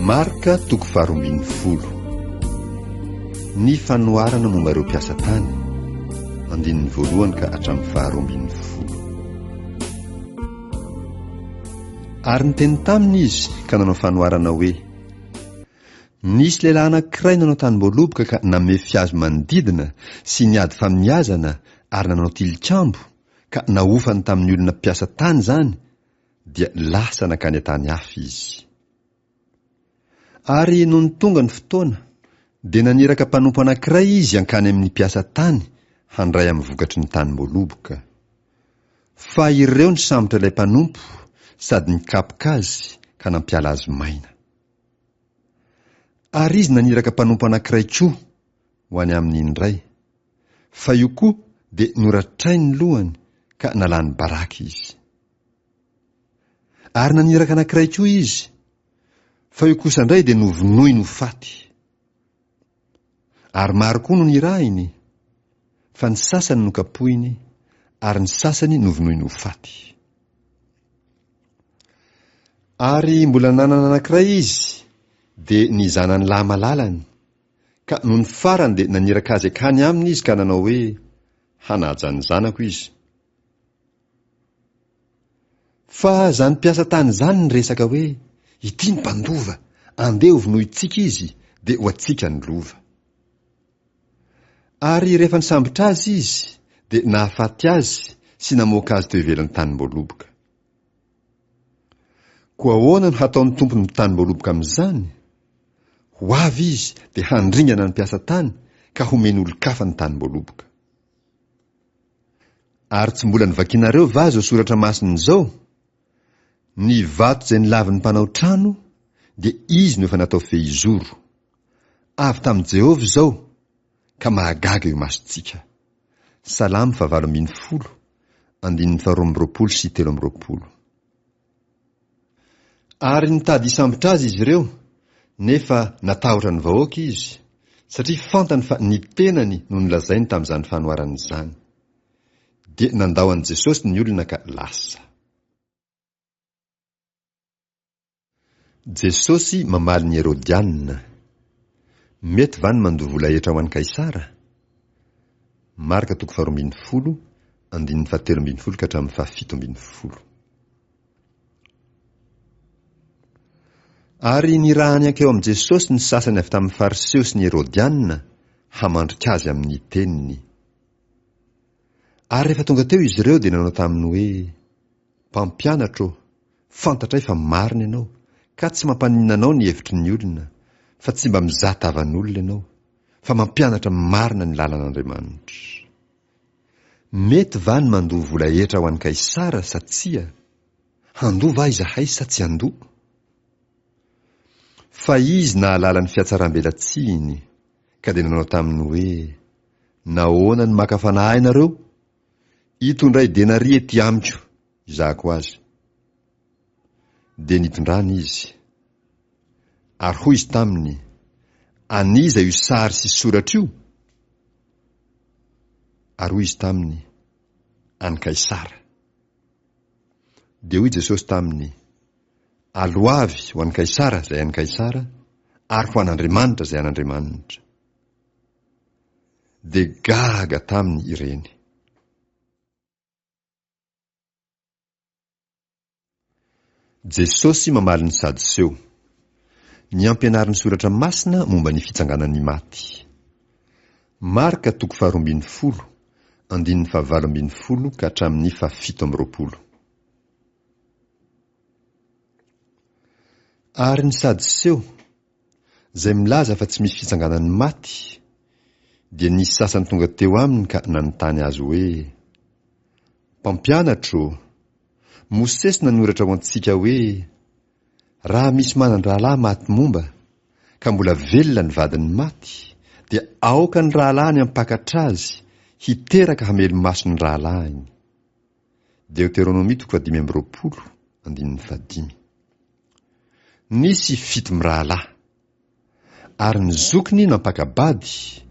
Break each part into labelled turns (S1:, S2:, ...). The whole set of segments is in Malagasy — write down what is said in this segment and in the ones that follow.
S1: Marka toko faharoambinifolo. Ny fanoharana momba ireo mpiasa tany, andininy voalohany ka hatramin'ny faharoambinifolo. Ary niteny taminy izy ka nanao fanoharana hoe, Nisy lehilahy anankiray nanao tanim-boaloboka ka namefy hazo manodidina sy niady famiazana ary nanao tilikambo, ka nahofany tamin'ny olona mpiasa tany izany, dia lasa nankany an-tany hafa izy. Ary nony tonga ny fotoana, dia naniraka mpanompo anankiray izy hankany amin'ny mpiasa tany handray amin'ny vokatry ny tanim-boaloboka. Fa ireo nisambotra ilay mpanompo sady nikapoka azy ka nampiala azy maina. Ary izy naniraka mpanompo anankiray koa ho any aminy indray, fa io koa dia noratrainy ny lohany ka nalany baraka izy. Ary naniraka anankiray koa izy, fa io kosa indray dia novonoiny ho faty. Ary maro koa no nirahiny, fa ny sasany nokapohiny, ary ny sasany novonoiny ho faty. Ary mbola nanana anankiray izy, dia ny zanany lahy malalany, ka nony farany dia naniraka azy hankany aminy izy ka nanao hoe, Hanaja ny zanako izy. Fa izany mpiasa tany izany niresaka hoe, Ity ny mpandova, andeha hovonointsika izy, dia ho antsika ny lova. Ary rehefa nisambotra azy izy, dia nahafaty azy sy namoaka azy teo ivelan'ny tanim-boaloboka. Koa ahoana no hataon'ny tompon'ny tanim-boaloboka amin'izany? Ho avy izy dia handringana ny mpiasa tany ka homeny olon-kafa ny tanim-boaloboka. Ary tsy mbola novakinareo va izao soratra masina izao? Ny vato izay nolavin'ny mpanao trano dia izy no efa natao fehizoro. Avy tamin'i Jehovah izao, ka mahagaga eo imasontsika. Salamo fahavalo ambinifolo, andininy faharoa amby roapolo sy 23. Ary nitady hisambotra azy izy ireo, nefa natahotra ny vahoaka izy, satria fantany fa ny tenany no nolazainy tamin'izany fanoharana izany. Dia nandao an'i Jesosy ny olona ka lasa. Jesosy mamaly ny Herodiana. Mety va ny mandoa vola hetra ho an'i Kaisara? Marka toko faharoambinifolo, andininy fahatelo ambinifolo ka hatramin'ny fahafito ambinifolo. Ary nirahany hankeo amin'i Jesosy ny sasany avy tamin'ny Fariseo sy ny Herodiana hamandrika azy amin'ny teniny. Ary rehefa tonga teo izy ireo dia nanao taminy hoe, Mpampianatra ô, fantatray fa marina ianao, ka tsy mampaninona anao ny hevitry ny olona, fa tsy mba mizaha tavan'olona ianao, fa mampianatra marina ny lalan'Andriamanitra. Mety va ny mandoa vola hetra ho an'i Kaisara sa tsia? Handoa va izahay sa tsy handoa? Fa izy nahalala ny fihatsaram-belatsihiny, ka dia nanao taminy hoe, Nahoana no maka fanahy ahy nareo? Itondray denaria ety amiko hizahako azy. Dia nitondrany izy. Ary hoy izy taminy, An'iza io sary sy soratra io? Ary hoy izy taminy, An'i Kaisara. Dia hoy Jesosy taminy, Aloavy ho an'i Kaisara izay an'i Kaisara, ary ho an'Andriamanitra izay an'Andriamanitra. Dia gaga taminy ireny. Jesosy mamaly ny Sadoseo. Ny ampianarin'ny Soratra Masina momba ny fitsanganan'ny maty. Marka toko faharoambinifolo, andininy fahavalo ambinifolo ka hatramin'ny fahafito amby roapolo. Ary ny Sadoseo, izay milaza fa tsy misy fitsanganan'ny maty, dia nisy sasany tonga teo aminy ka nanontany azy hoe, Mpampianatra ô, Mosesy nanoratra ho antsika hoe, Raha misy manan-drahalahy maty momba, ka mbola velona ny vadiny maty, dia aoka ny rahalahiny hampakatra azy, hiteraka hamelo-maso ny rahalahiny. Deoteronomia toko fahadimy amby roapolo, andininy fahadimy. Nisy fito mirahalahy. Ary ny zokiny nampaka-bady,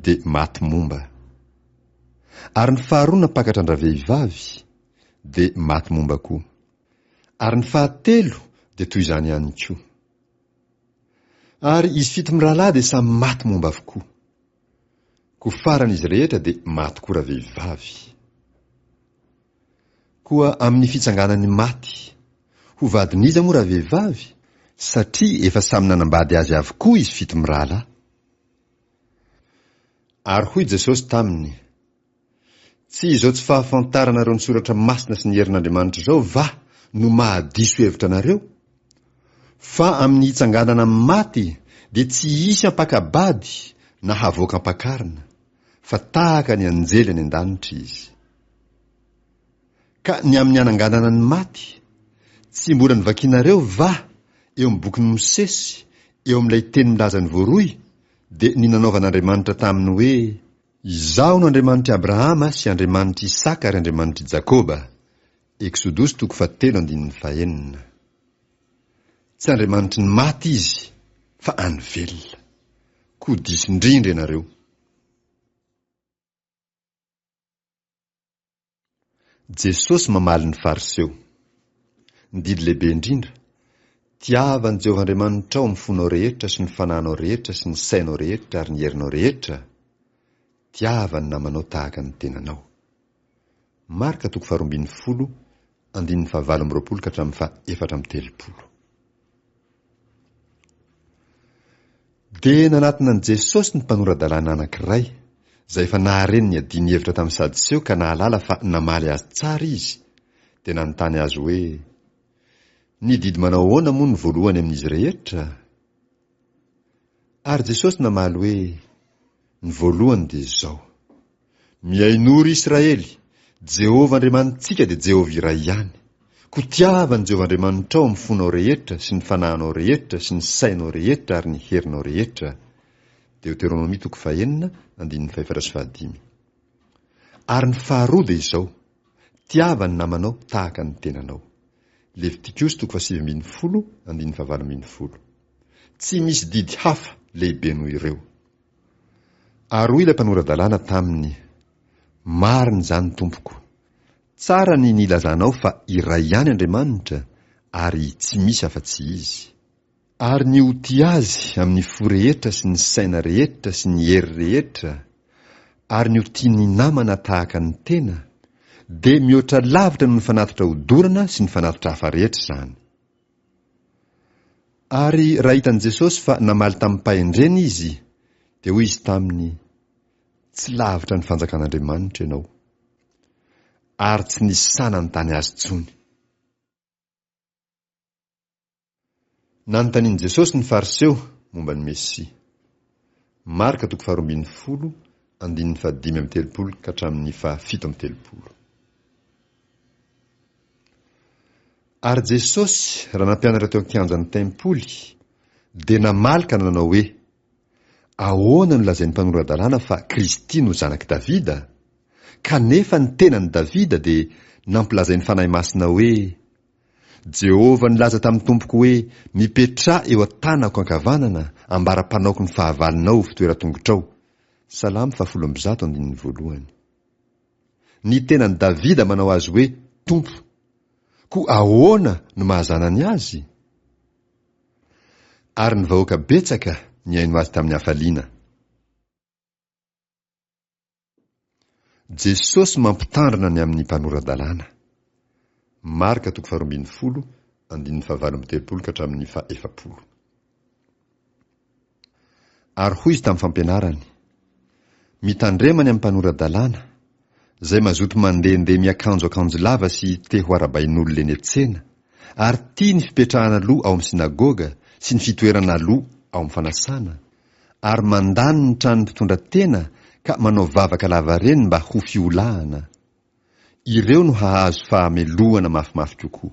S1: dia maty momba. Ary ny faharoa nampakatra an-dravehivavy, dia maty momba koa. Ary ny fahatelo dia toy izany ihany koa. Ary izy fitomirahalahy dia samy maty momba avokoa. Koa farany izy rehetra dia maty koa ravehivavy. Koa amin'ny fitsanganan'ny maty, ho vadin'iza moa ravehivavy? Satria efa samy nanambady azy avokoa izy fitomirahalahy. Ary hoy Jesosy taminy, Tsy izao tsy fahafantaranareo ny Soratra Masina sy ny herin'Andriamanitra izao va no mahadiso hevitra anareo? Fa amin'ny hitsanganana amin'ny maty dia tsy hisy hampaka-bady na havoaka am-pakarina, fa tahaka ny anjely any an-danitra izy. Ka ny amin'ny hananganana ny maty, tsy mbola novakinareo va eo amin'ny bokin'i Mosesy, eo amin'ilay teny milaza ny voaroy, dia ny nanaovan'Andriamanitra taminy hoe, Izaho no Andriamanitr'i Abrahama sy Andriamanitr'i Isaka ary Andriamanitr'i Jakoba. Eksodosy toko fahatelo andininy fahenina. Tsy Andriamanitry ny maty Izy, fa an'ny velona. Koa diso indrindra ianareo. Jesosy mamaly ny Fariseo. Ny didy lehibe indrindra, Tiava an'i Jehovah Andriamanitrao amin'ny fonao rehetra sy ny fanahinao rehetra sy ny sainao rehetra ary ny herinao rehetra, tiava ny namanao tahaka ny tenanao. Marka toko faharoambinifolo, andininy fahavalo amby roapolo ka hatramin'ny faha-34. Dia nanatona an'i Jesosy ny mpanora-dalàna anankiray, izay efa nahare ny niadiany hevitra tamin'ny Sadoseo ka nahalala fa namaly azy tsara izy, dia nanontany azy hoe, Ny didy manao ahoana moa no voalohany amin'izy rehetra? Ary Jesosy namaly hoe, Ny voalohany dia izao, Mihainoa, ry Israely, Jehovah Andriamanitsika dia Jehovah iray ihany. Koa tiava an'i Jehovah Andriamanitrao amin'ny fonao rehetra sy ny fanahinao rehetra sy ny sainao rehetra ary ny herinao rehetra. Deoteronomia toko fahenina, andininy fahefatra sy fahadimy. Ary ny faharoa dia izao, Tiava ny namanao tahaka ny tenanao. Levitikosy toko fahasivy ambinifolo, andininy fahavalo ambinifolo. Tsy misy didy hafa lehibe noho ireo. Ary hoy ilay mpanora-dalàna taminy, Marina izany, Tompoko. Tsara ny nilazanao fa iray ihany Andriamanitra, ary tsy misy afa-tsy Izy. Ary ny ho tia Azy amin'ny fo rehetra sy ny saina rehetra sy ny hery rehetra, ary ny ho tia ny namana tahaka ny tena, dia mihoatra lavitra noho ny fanatitra hodorana sy ny fanatitra hafa rehetra izany. Ary raha hitan'i Jesosy fa namaly tamim-pahendrena izy, dia hoy izy taminy, Tsy lavitra ny fanjakan'Andriamanitra ianao. Ary tsy nisy sahy nanontany azy intsony. Nanontanian'i Jesosy ny Fariseo momba ny Mesia. Marka toko faharoambinifolo, andininy fahadimy amby telopolo ka hatramin'ny fahafito amby telopolo. Ary Jesosy, raha nampianatra teo an-kianjan'ny tempoly, dia namaly ka nanao hoe, Ahoana no lazain'ny mpanora-dalàna fa Kristy no zanak'i Davida? Kanefa ny tenan'i Davida dia nampilazain'ny Fanahy Masina hoe, Jehovah nilaza tamin'ny Tompoko hoe, Mipetraha eo an-tanako ankavanana, ambara-panaoko ny fahavalonao ho fitoeran-tongotrao. Salamo fahafolo ambizato andininy voalohany. Ny tenan'i Davida manao azy hoe Tompo. Koa ahoana no maha zanany azy? Ary ny vahoaka betsaka nihaino azy tamin'ny hafaliana. Jesosy mampitandrina ny amin'ny mpanora-dalàna. Marka toko faharoa ambin'ny folo, andininy fahavalo amby telopolo ka hatramin'ny fahaefapolo. Ary hoy izy tamin'ny fampianarany, Mitandrema ny amin'ny mpanora-dalàna, izay mazoto mandehandeha miakanjo akanjo lava sy te ho arabain'olona eny an-tsena, ary tia ny fipetrahana aloha ao amin'ny synagoga sy ny fitoerana aloha ao amin'ny fanasana, ary mandany ny tranon'ny mpitondra tena ka manao vavaka lavareny mba ho fiolahana. Ireo no hahazo fahamelohana mafimafy kokoa.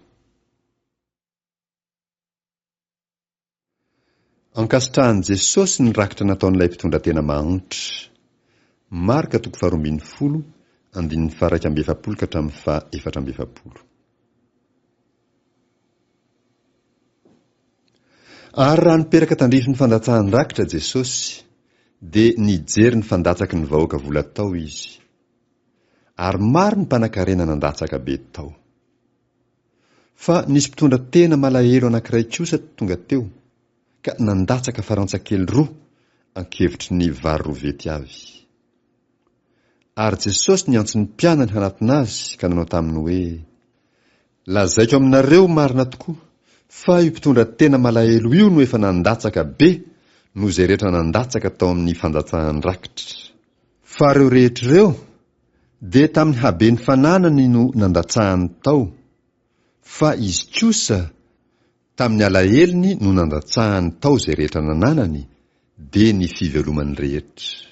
S1: Ankasitrahan'i Jesosy ny rakitra nataon'ilay mpitondra tena mahantra. Marka toko faharoambinifolo, andininy faha-iraika amby efapolo ka hatramin'ny faha-efatra amby efapolo. Ary raha niperaka tandrifin'ny fandatsahan-drakitra Jesosy, dia nijery ny fandatsaky ny vahoaka vola tao Izy. Ary maro ny mpanankarena nandatsaka be tao. Fa nisy mpitondra tena malahelo anankiray kosa tonga teo, ka nandatsaka farantsakely roa ankevitry ny vary rovety avy. Ary Jesosy niantso ny mpianany hanatona Azy ka nanao taminy hoe, Lazaiko aminareo marina tokoa, fa io mpitondra tena malahelo io no efa nandatsaka be noho izay rehetra nandatsaka tao amin'ny fandatsahan-drakitra. Fa ireo rehetra ireo dia tamin'ny haben'ny fananany no nandatsahany tao, fa izy kosa tamin'ny alahelony no nandatsahany tao izay rehetra nananany, dia ny fivelomany rehetra.